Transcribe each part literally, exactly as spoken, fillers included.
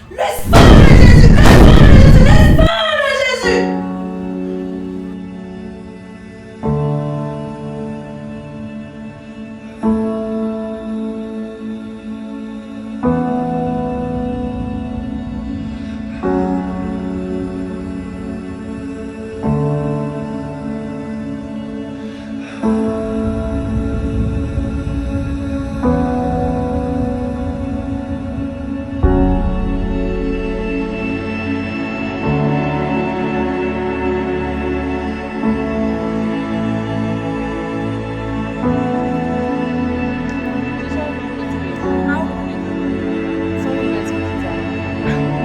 Le sang de Jésus, le sang de Jésus, le sang de Jésus.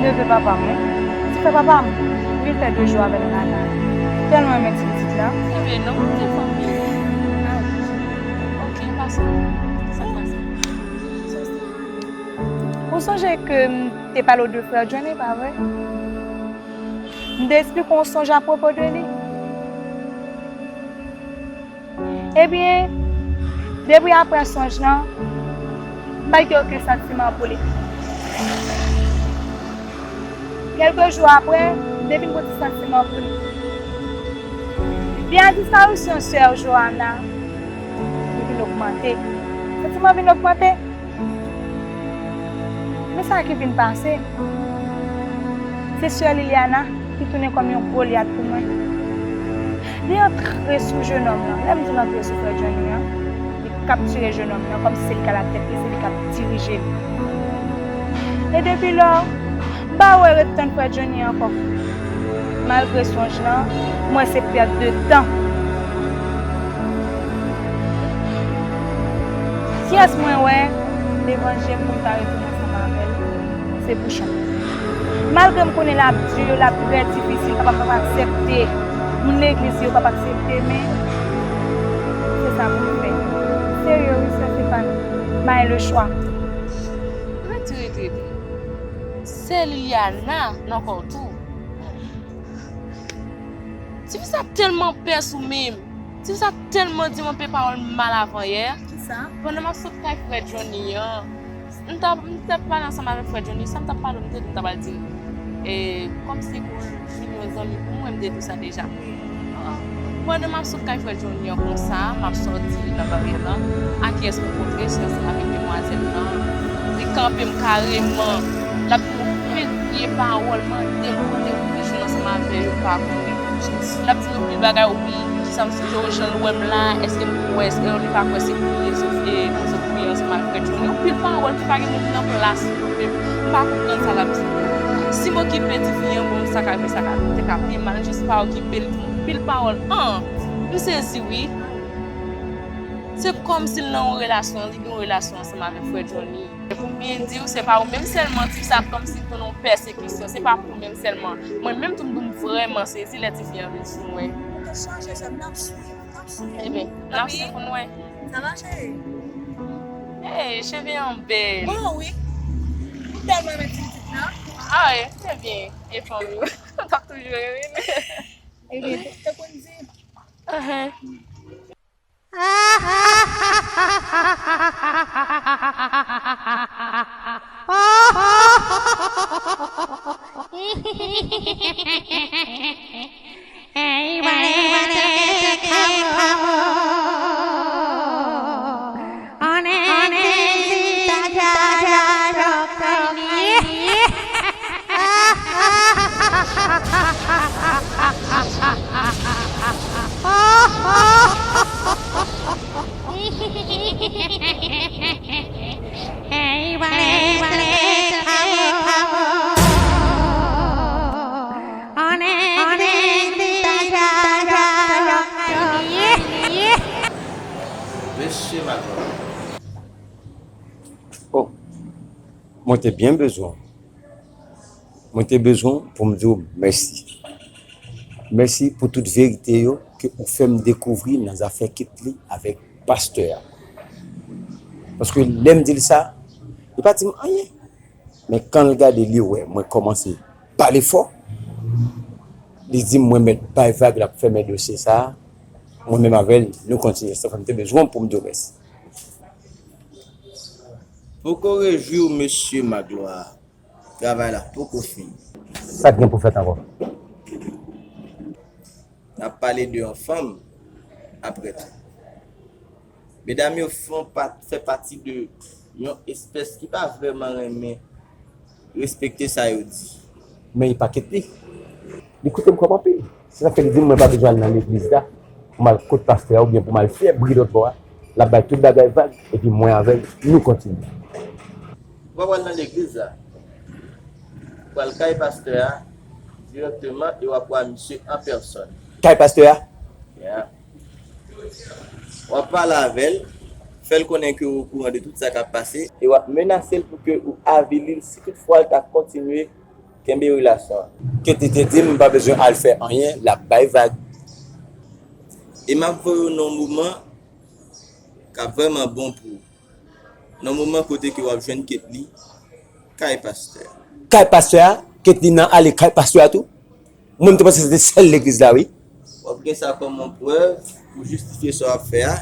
Neve papa m, wi. Ti frè papa m, li fè de jou avè l la la. Tèlman renmen ti pitit la. Enben non, se fanmi. Ah, ok, pase. Sa k pase? Ou sonje ke m te pale w de frè Johnny, pa vre? M te esplike w yon sonj apwopo de li. Ebyen, depi apre sonj lan, m pa t gen okenn santiman pou li. Kèlke jou apre, m te vin gen ti santiman pou li. Li a disparisyon sè Johanna, li vin ogmante. Santiman vin ogmante. Men sa ki vin pase, se sè Liliana ki tounen kòm yon Golyat pou mwen. Li antre sou jenòm nan. Lè m di l antre sou frè Johnny an, li kaptire jenòm nan kòmsi se li k alatèt li, se li k ap dirije li. E depi lò, m pa wè ret tann frè Johnny ankò. Malgre sonj lan, m wè se pèt de tan. Kiyès mwen wè devan je m pou m ta retounen ansanm avè l? Se Pouchon. Malgre m konnen l ap di, l ap trè difisil, papa m p ap aksepte, moun legliz yo p ap aksepte, men se sa pou m fè. Serye wi, sè Stéphanie, m pa gen lechwa. Rete, rete, rete. Sè Liliana nan kò w tou. Tifi sa tèlman pès ou menm. Tifi sa tèlman di m anpil pawòl mal avan yè. Kisa? Pandan m ap sot kay frè Johnny an, m t ap, m t ap pale ansanm avèk frè Johnny. Sa m t ap pale w, m te di m t ap al di l. E, kòmsi pou l vin yon zanmi pou mwen, m te di w sa deja. Pandan m ap sot kay frè Johnny an konsa, m ap sòti nan baryè lan, a kiyès mwen kontre, se ansanm avèk demwazèl lan. Li kanpe m kareman. L ap di m anpil vye pawòl, mande m kote m te jwenn ansanm avè yo, pa konnen. L ap di m anpil bagay, wi, kisa m, jan l wè m la, èske m kwè, èske li pa kwè se kriye, se, e, pou sot kriye ansanm avèk frè Johnny. Anpil pawòl ki pa gen moun nan plas yo, men m pa konprann sa l ap di. Si m okipe tifi an, bon, sa ka rive, sa ka, te ka pi mal, jis pa okipe l, di m anpil pawòl. An, m sezi, wi. Se kòmsi l nan yon relasyon, li gen yon relasyon ansanm avèk frè Johnny. E pou m byen di w, se pa ou menm sèlman, ti sa kòmsi l tounen yon pèsekisyon, se pa pou ou menm sèlman. Mwen menm tou m vrèman sezi lè tifi an vin sou mwen. Ou te chanje, sè m, n ap swiv, n ap swiv. Ebyen, n ap swiv pou n wè. Sa va, cheri? Hey, cheve an bèl. Bon, wi. M tèlman renmen ti pitit lan. Ah, wi, trè byen. E fanmi w. M t ap toujou renmen l. Ebyen, te konn di. Ahan. Mesye Magloire. Oh, mwen te byen bezwen w. Mwen te bezwen w pou m di w mèsi. Mèsi pou tout verite yo ke ou fè m dekouvri nan zafè Ketly avèk pastè a. Paske lè m di l sa, li pa di m anyen. Men kan l gade, li wè mwen kòmanse pale fò, li di m mwen mèt bay vag, l ap fèmen dosye sa a. Mwen menm avè l, nou kontinye. Sa fè m te bezwen w pou m di w mèsi. Poko rejwi w, mesye Magloire. Travay la poko fini. Sa k gen pou fèt ankò? N ap pale de yon fanm, apre tou. Medam yo fon pa, fè pati de yon espès ki pa vrèman renmen respekte sa yo di. Men li pa Ketly. Li koute m kòb anpil. Se sa k fè li di m mwen pa bezwen al nan legliz la pou m al kot pastè a oubyen pou m al fè bri lòt bò a. L ap bay tout bagay vag, epi mwen avè l, nou kontinye. Ou pa pral nan legliz la. Ou pral kay pastè a dirèkteman e w ap wè misye an pèsòn. Kay pastè a? Yeah. W ap pale avè l, fè l konnen ke ou okouran de tout sa k ap pase, e w ap menase l pou ke ou avili l si toutfwa l ta kontinye kenbe relasyon an. Ketly te di m m pa bezwen al fè anyen, l ap bay vag. E m ap voye w nan yon moman k ap vrèman bon pou ou. Nan moman kote ke w ap jwenn Ketly kay pastè a. Kay pastè a? Ketly nan ale kay pastè a tou? Mwen, m te panse se te sèl legliz la, wi. W ap gen sa kòm yon prèv pou jistifye sa w ap fè a.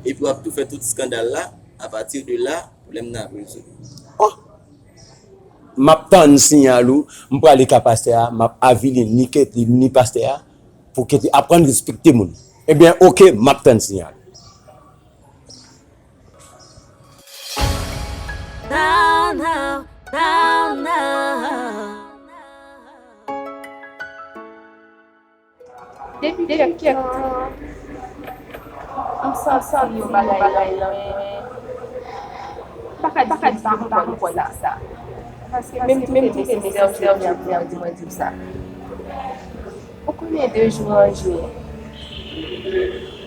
Epi w ap tou fè tout eskandal la. Apati de la, pwoblèm nan ap rezoud. Oh! M ap tann siyal ou. M prale kay pastè a. M ap avili ni Ketly, ni pastè a. Pou Ketly aprann respekte moun. Ebyen, oke, m ap tann siyal ou. Depi kèk tan, m santi yon bagay nan mwen. M pa ka di m pa konprann sa. Paske menm tou te nesesè jodi a pou mwen di w sa. Ou konnen de jou an jou,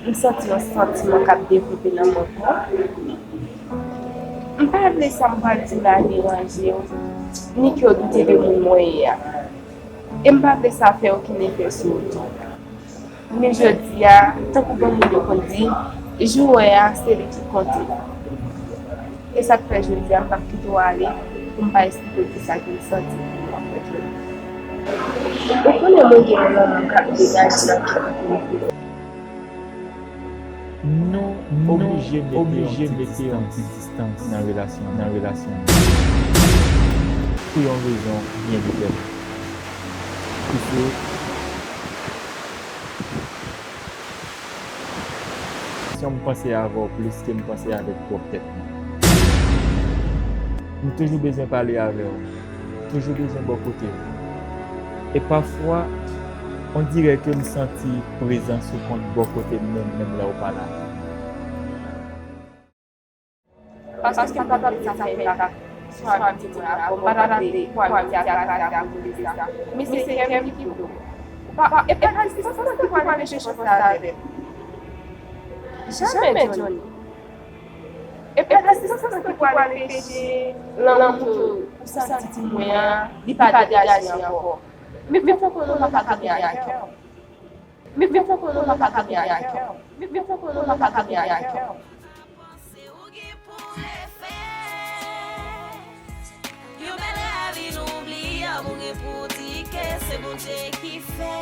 m santi yon santiman k ap devlope nan mwen tou. M pa vle sa m pral di la deranje w, ni ke w doute de moun mwen ye a. E m pa vle sa fè okenn efè sou ou tou. Men jodi a, tankou granmoun yo konn di, jou w wè a, se li ki konte. E sa k fè jodi a, m p ap kite w ale pou m pa esplike w kisa ke m santi pou m ap fè jodi. Ou konnen mwen gen yon lanmou k ap degaje nan kè m pou ou. Nou oblije mete yon ti distans nan relasyon, nan relasyon nou. Pou yon rezon byen detèminan. Ki se, m panse avè w plis ke m panse avèk pwòp tèt mwen. M toujou bezwen pale avè w. Toujou bezwen bò kote w. E pafwa, on dirè ke m santi prezans ou konn bò kote m menm, menm lè w pa la. Paske m pa t ap di sa fè ipak sou amiti mwen avè w, m pa t ap di pou amiti a kraze akoz de sa. Men se kè m ki plo. Ou pa, e pa rezistans lan ki pral anpeche chans la avè m. Jamè, Johnny. E pa rezistans lan ki pral anpeche lanmou ou santi pou mwen an, li pa degaje ankò. Men fò konnen w pa ka goumen ak kè w. Men fò konnen w pa ka goumen ak kè w. Men fò konnen w pa ka goumen ak kè w. Panse ou gen pou refè. Yon bèl ravin oubliyab, ou gen pou di ke se Bondye ki fè.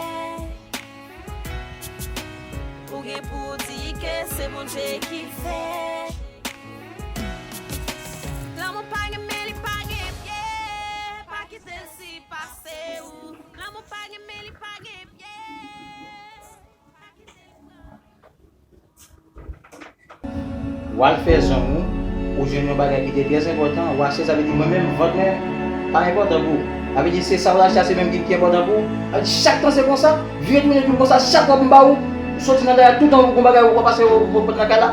Ou gen pou di ke se Bondye ki fè. Lanmou pa gen men, li pa gen pye. Pa kite l sipase ou. Lanmou pa gen men, li pa gen pye. W al fè zong ou, ou jwenn yon bagay ki te trè enpòtan, w achte, sa vle di mwen menm, vant mwen pa enpòtan pou ou. Sa vle di se sa w achte a, se menm ki, ki enpòtan pou ou. Sa vle di chak tan se konsa, vire tounen toujou konsa, chak fwa pou m ba ou, ou soti nan kay la, toutan ou gon bagay ou pa pase ou pot nan kay la.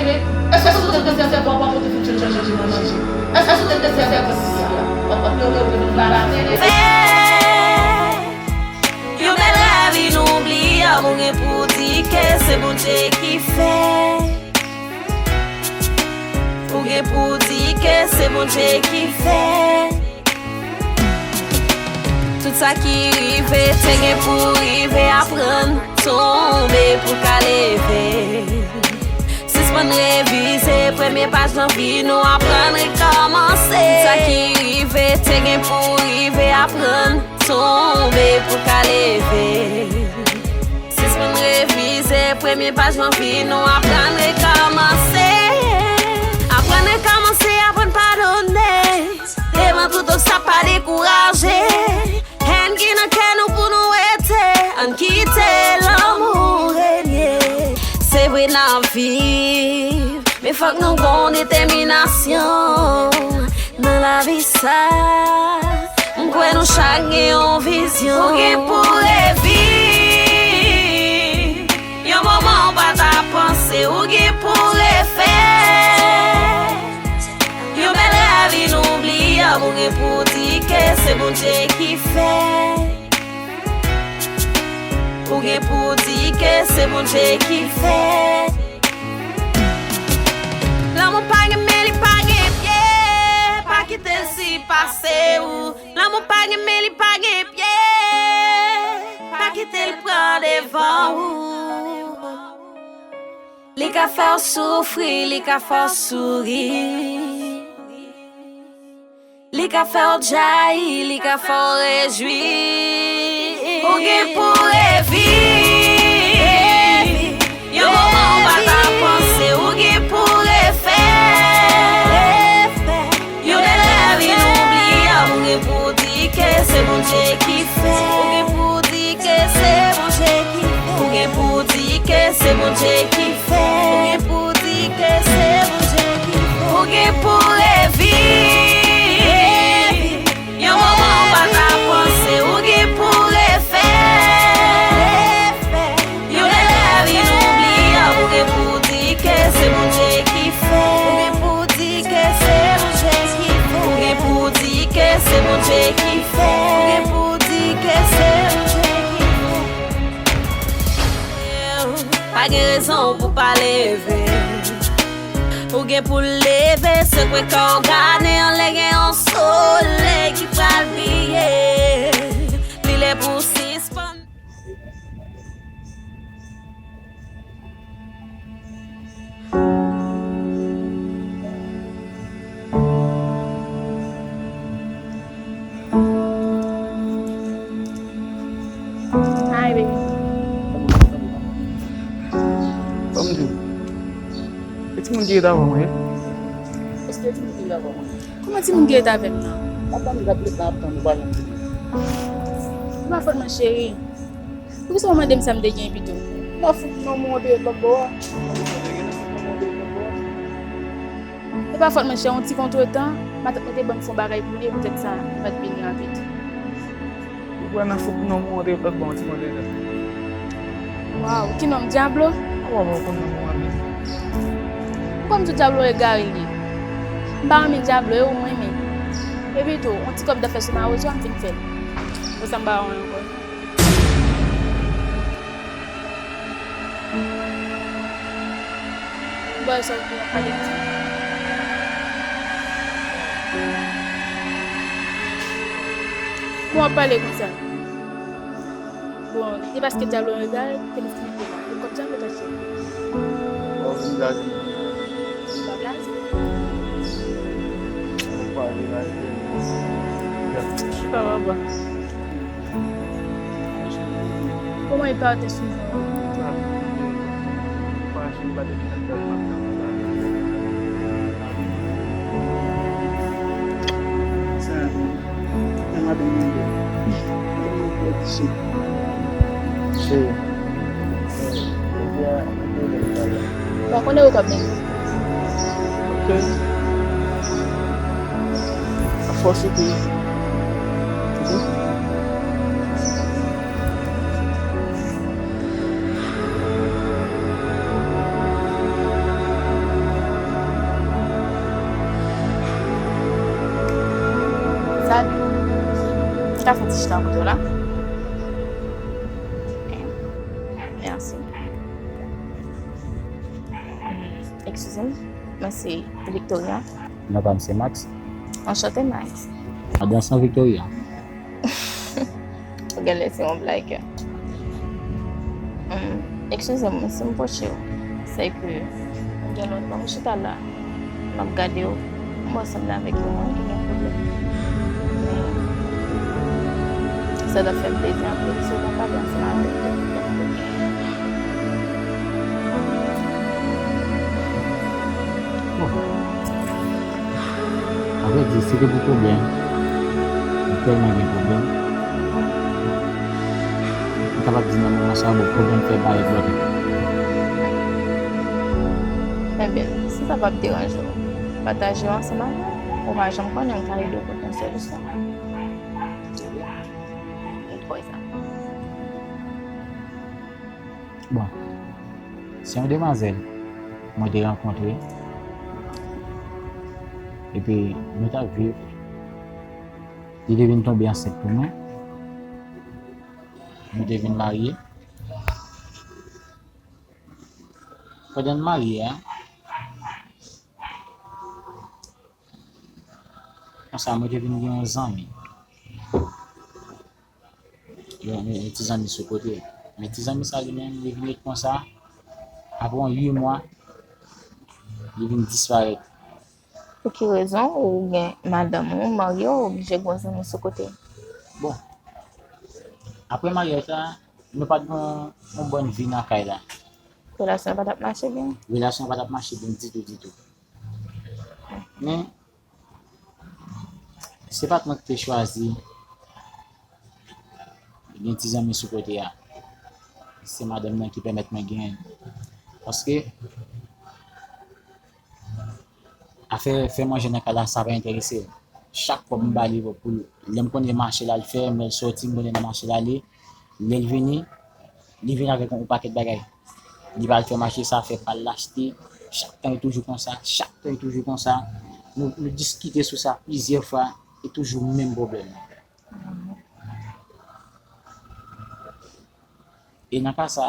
Èske sou te te sèvi w ap pote fout chanje manje? Èske sou te te sèvi w ap pote sisi a? W ap pote yo yo yo la la tele. Fè yon bèl rèv inoubliyab, ou gen pou di ke se Bondye ki fè. Ou gen pou di ke se Bondye ki fè. Tout sa ki rive te gen pou rive, aprann tonbe pou ka leve. Sispann revize premye paj nan vi nou, aprann rekòmanse. Tout sa ki rive te gen pou rive, aprann tonbe pou ka leve. Sispann revize premye paj nan vi nou, aprann rekòmanse. Aprann rekòmanse, aprann padone. Devan tout obstak, pa dekouraje. Hèn ki nan kè nou pou nou rete. Ann kite lanmou renye. Se vre n ap viv, men fòk nou gon detèminasyon nan lavi sa. M kwè nou chak gen yon vizyon. Ou gen pou reviv yon moman ou pa ta panse, ou gen pou refè yon bèl rèv inoubliyab, ou gen pou di ke se Bondye ki fè. Ou gen pou di ke se Bondye ki fè. Lanmou pa gen men, li pa gen pye. Pa kite l sipase ou. Lanmou pa gen men, li pa gen pye. Pa kite l pran devan ou. Li ka fè w soufri, li ka fè w souri. Li ka fè w djayi, li ka fè w rejwi. Ou gen pou reviv yon moman ou pa ta panse, ou gen pou refè yon bèl rèv inoubliyab, ou gen pou di ke se Bondye ki fè. Ou gen pou di ke se Bondye ki fè. Ou gen pou di ke se Bondye ki fè. Ou gen pou di ke se Bondye ki fè. Ou gen pou reviv yon moman ou pa ta panse, ou gen pou refè yon rèv inoubliyab, ou gen pou di ke se Bondye ki fè. Ou gen pou di ke se Bondye ki fè. Ou gen pou di ke se Bondye ki fè. Ou gen pou di ke se Bondye ki fè. Pa gen rezon pou pa leve. Ou gen pou leve, sekwe kò w gade anlè, gen yon solèy ki pral briye. Li lè pou sispann. Hi, baby. Ban m di w. E timoun ki ret avè mwen, wi. Èske timoun ki ret avè mwen? Kòman timoun ki ret avè m nan? Ap tann, ap ret la, ap tann ou pa janm vini. Se pa fòt mwen, cheri. Poukisa w mande m sa m te gen pito? Nan fout non, mwen te lòt bò a. Mwen te gen nan fout non, mwen te lòt bò. Pa fòt mwen chè, yon ti kontretan, matant mwen te ban m fon bagay pou li, poutèt sa, li pa t vini rapid. Ou kwè nan fòt non mwen te lòt bò yon ti kontretan? Waw, ki non m, Dyablo? Kòman w konn non mwen anpil? M konn tout Dyablo egare li ye. M pa renmen Dyablo, e ou mwen renmen. Epi tou, yon ti kòb dafè sou mawozo a m fin fè l. Pou sa m pa wè ankò. Bòy sa w ap pale di. Kòman w ap pale konsa? Bon, e paske Dyablo yon egal, ke nou fin mete la. E kòb Dyablo ta chè. Bon, vin blaze. Ou pa blaze? Ou pa blaze. Chita laba. Kòman e pa te sou? Sa, men madanm mwen. Madanm mwen pou ti. Cheri. Bon, konnen ou k ap mennen. Ok. A fòs ou tou. Ok. Salut. Ou ka fè ti chita kote w la? Mèsi. Eskize m, mwen se Victoria. Non pa m se Max. Anchante, Max. Madan san Victoria. Ou genlè se yon blag. Hum, eskize m si m pwoche w. Se ke m gen lontan m chita la. M ap gade w, m wè w sanble avèk yon moun ki gen pwoblèm. Men, sa t ap fè m plezi anpil si w ta pale ansanm avè m de pwoblèm ke w genyen. Bon. Avrèdi, si te pou pwoblèm, m tèlman gen pwoblèm. M kapab di nan moman sa a, bon, pwoblèm fè parèt bò tèt mwen. Ebyen, si sa p ap deranje w, pataje yo ansanm avè m. Ou pa janm konnen, m ka ede w pote yon solisyon. M kwè sa. Bon, se yon demwazèl mwen te rankontre, epi nou t ap viv, li te vin tonbe ansent pou mwen, nou te vin marye. Pandan n marye a, konsa mwen te vin gen yon zanmi. Yon, yon, yon ti zanmi sou kote. Men ti zanmi sa li menm, li vin ret konsa. Apre yon uit mwa, li vin disparèt. Pou ki rezon ou gen madanm ou, marye w, ou oblije gen yon zanmi sou kote? Bon. Apre maryaj la, nou pa t gen yon, yon bòn vi nan kay la. Relasyon an pa t ap mache byen? Relasyon an pa t ap mache byen ditou, ditou. Men, se pa t mwen ki te chwazi gen ti zanmi sou kote a. Se madanm nan ki pèmèt mwen genyen l. Paske afè fè manje nan kay la, sa pa enterese l. Chak kòb m ba li pou l, lè m konnen mache l al fè, m wè l sòti, m konnen nan mache l ale. Lè l vini, li vini avèk yon pakèt bagay. Li pral fè mache sa, fè pral l achte. Chak tan li toujou konsa, chak tan li toujou konsa. Nou, nou diskite sou sa plizyè fwa, e toujou menm pwoblèm nan. E nan ka sa,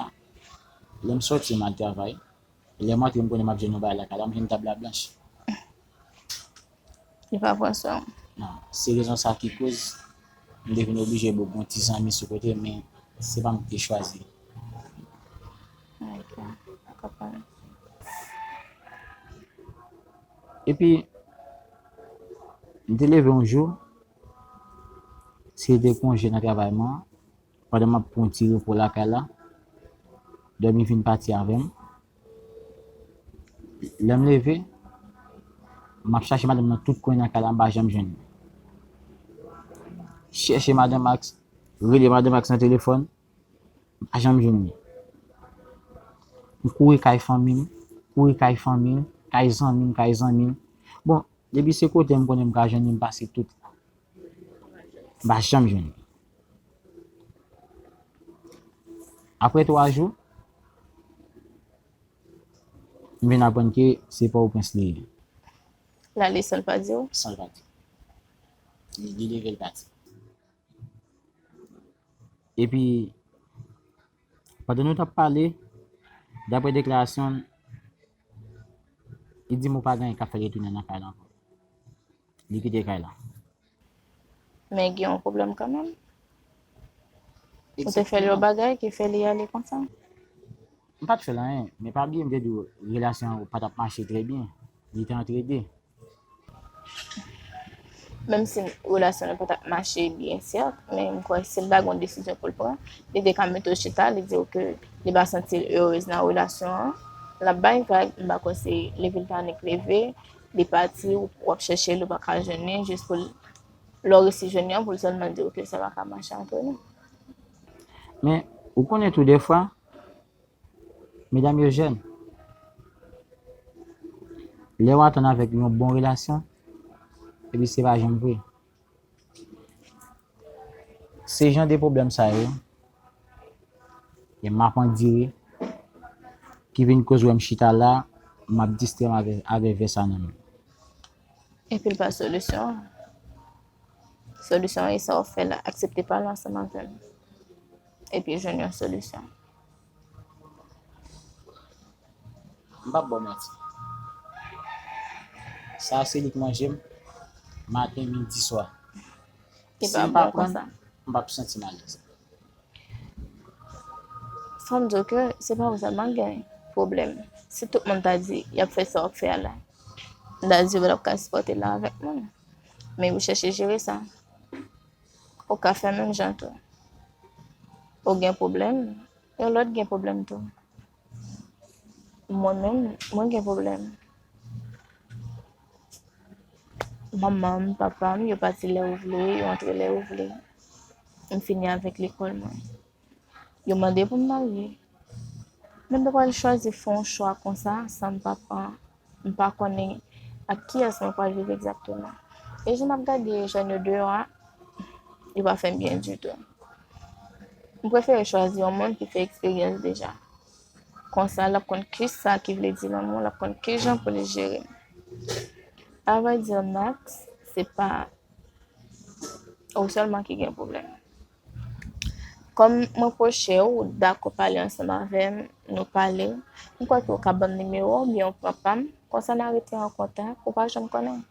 lè m sòti, m al travay. Lè m antre, m konnen m ap jwenn yon bagay lakay la, m jwenn tab la blanch. Li pa pran swen w. Non, se rezon sa ki koz m te vin oblije bout yon ti zanmi sou kote, men se pa mwen ki te chwazi. Ok, m konprann. Epi, m te leve yon jou, se te konje nan travay mwen, pandan m ap pran yon ti repo lakay la, dòmi vin pati avè m. Lè m leve, m ap chache madanm nan tout kwen nan kay la, m pa janm jwenn li. Chèche madanm Max, rele madanm Max nan telefòn, m pa janm jwenn li. M kouri kay fanmi m, kouri kay fanmi l, kay zanmi m, kay zanmi l. Bon, depi se kote m konnen m ka jwenn li, m pase tout. M pa janm jwenn li. Apre twa jou, m vin aprann ke se Pòtoprens li ye. L ale san l pa di w? San l pa di m. Li, li leve l pati. Epi, pandan nou t ap pale, dapre deklarasyon l, li di m ou pa gen anyen k ap fè l retounen nan kay la ankò. Li kite kay la. Men gen yon pwoblèm kanmenm. Ou te fè l yon bagay ki fè li ale konsa? M pa t fè l anyen, men pa bliye m te di w relasyon an pa t ap mache trè byen. Li te antre de. Menm si relasyon nou pa t ap mache byen, sèt, men m kwè si l ta gen yon desizyon pou l pran, li te ka mete w chita, li di w ke li pa santi l erez nan relasyon an, l ap bay vag, m pa kwè se leve l ta annik leve, li pati, w, w ap chèche l, ou pa ka jwenn li, jis pou l, lè w resi jwenn li an, pou l sèlman di w ke sa pa ka mache ant nou. Men, ou konnen tou dèfwa, medam yo jèn. Lè w atann avèk yon bon relasyon, epi se pa janm vre. Se jan de pwoblèm sa yo, e m ap andire, ki vin koz wè m chita la, m ap distrè m avè, avè vè sa nan men m. Epi l pa solisyon an. Solisyon an, e sa w ap fè la, aksepte pale ansanm avè m. Epi jwenn yon solisyon. M p ap ba w manti. Sa a se li k manje m maten, midi, swa. Si m pa pran l, m p ap santi m alèz. Fò m di w ke se pa ou sèlman k gen pwoblèm. Si tout moun ta di y ap fè sa w ap fè a la, m ta di yo pa t ap ka sipòte l la avèk mwen. Men yo chèche jere sa. Ou ka fè menm jan tou. Ou gen pwoblèm, yon lòt gen pwoblèm tou. Mwen menm, mwen gen pwoblèm. Manman m, papa m, yo pati lè yo vle, yo antre lè yo vle. M fini avèk lekòl mwen. Yo mande pou m marye. Men m pa pral chwazi fè yon chwa konsa san m pa pran, m pa konnen ak kiyès mwen pral viv egzakteman. E jan m ap gade jèn yo deyò a, yo pa fè m byen ditou. M prefere chwazi yon moun ki fè eksperyans deja. Konsa, l ap konn kisa ki vle di lanmou, l ap konn kijan pou li jere m. Avrèdi, Max, se pa ou sèlman ki gen pwoblèm. Kòm mwen pwoche w, ou dakò pale ansanm avè m, nou pale, m kwè ke ou ka ban m nimewo w, oubyen ou pran pa m, konsa n a rete an kontak, ou pa janm konnen.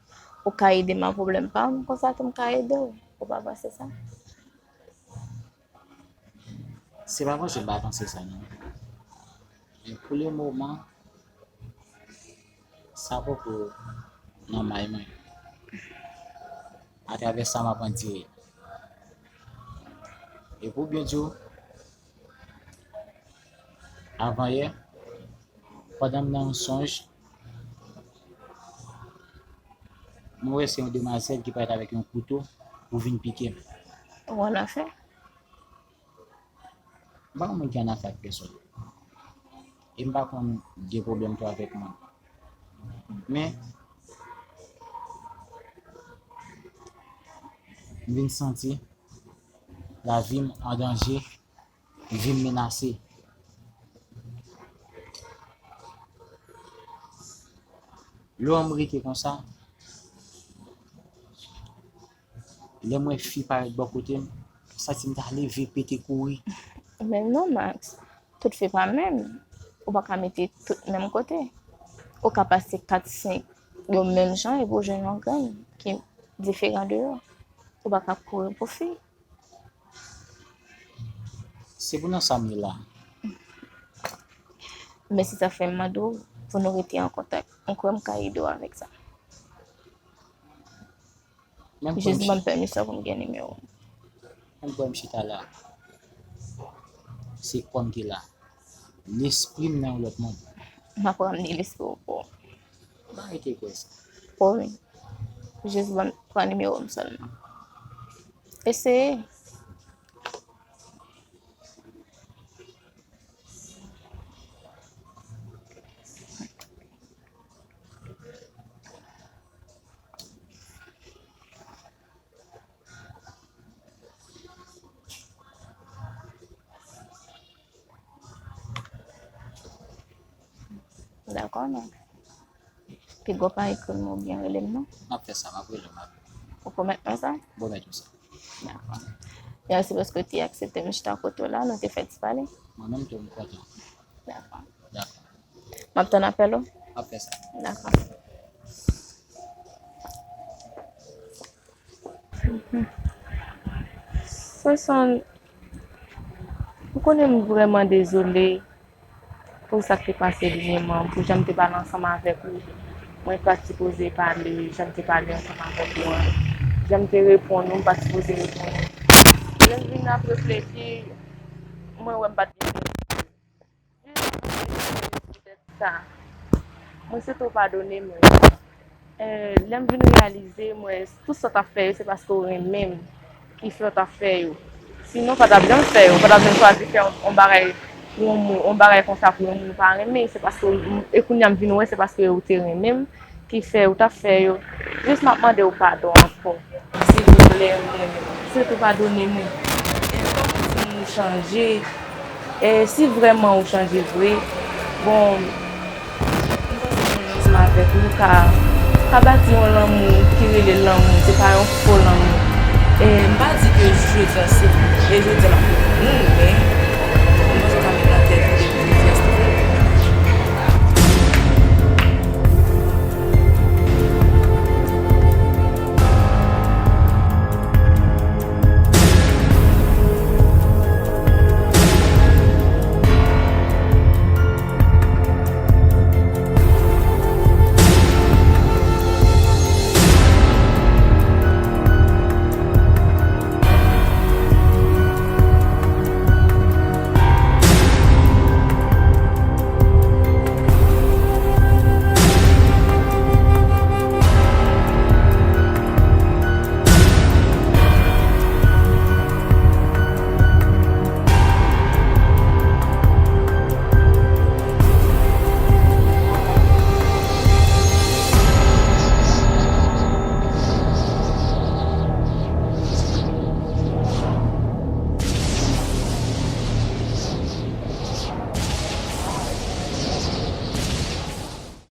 Ou ka ede m ak pwoblèm pa m, konsa tou m ka ede w. Ou pa panse sa? Se pa posib m pa panse sa, non. Men pou le moman, sa poko nan may mwen. Atravè sa m ap andire. E pou byen di w, avan yè, pandan m nan yon sonj, mwen wè se yon demwazèl ki parèt avèk yon kouto pou vin pike m. Ou annafè? M pa yon moun ki annafè ak pèsòn. E m pa konn gen pwoblèm tou avèk moun. Men, m vin santi lavi m an danje, vi m menase. Lè w wè m rete konsa, lè m wè fi parèt bò kote m, m santi m ta leve, pete, kouri. Men non, Max. Tout fi pa menm. Ou pa ka mete tout menm kote. Ou ka pase kat, senk yo menm jan epi w jwenn yon grenn ki diferan de yo. Ou pa ka kouri pou fi. Se pou nan sa m ye la. Men se sa k fè m mande w pou nou rete an kontak. Mwen kwè m ka ede w avèk sa. Jis ban m pèmisyon pou m gen nimewo w. Menm kò m chita la, se kò m ki la. Lespri m nan yon lòt mond. M ap ramenn lespri w pou ou. M pa rete kwè sa. Pwomi. Jis ban m, pran nimewo m sèlman. Eseye. Konnen. Piga w pa ekri m oubyen rele m non. M ap fè sa, m ap rele w, m ap. Ou pwomèt mwen sa? M pwomèt ou sa. Dakò. Mèsi paske w te aksepte m chita kote w la, nou te fè ti pale. Mwen menm tou, m kontan. Dakò. Dakò. M ap tann apèl ou. M ap fè sa. Dakò. Sonson, ou konnen m vrèman dezole pou sa k te pase dènyèman, pou jan m te pale ansanm avèk ou. Mwen pa t sipoze pale jan m te pale ansanm avèk ou an. Jan m te reponn ou, m pa t sipoze reponn ou. Lè m vin ap reflechi, mwen wè m pa t gen Jis poutèt sa, mwen swete w padone mwen. Eh, lè m vin reyalize, m wè tout sa w t ap fè yo, se paske w renmen m ki fè w t ap fè yo. Sinon, w pa t ap janm fè yo, w pa t ap janm chwazi fè yon, yon bagay pou yon moun, yon bagay konsa pou yon moun ou pa renmen. Se paske w, e kounye a m vin wè, se paske w te renmen m ki fè ou t ap fè yo. Jis m ap mande w padon ankò. Silvouplè, mwen, sitou padone mwen. E m pa konn si ou chanje. E si vrèman ou chanje vre, bon, m panse mwen ansanm avèk ou ka, ka bati yon lanmou ki rele lanmou, se pa yon fo lanmou. E m pa di ke jodi a se, e jodi a m ap reponn ou, men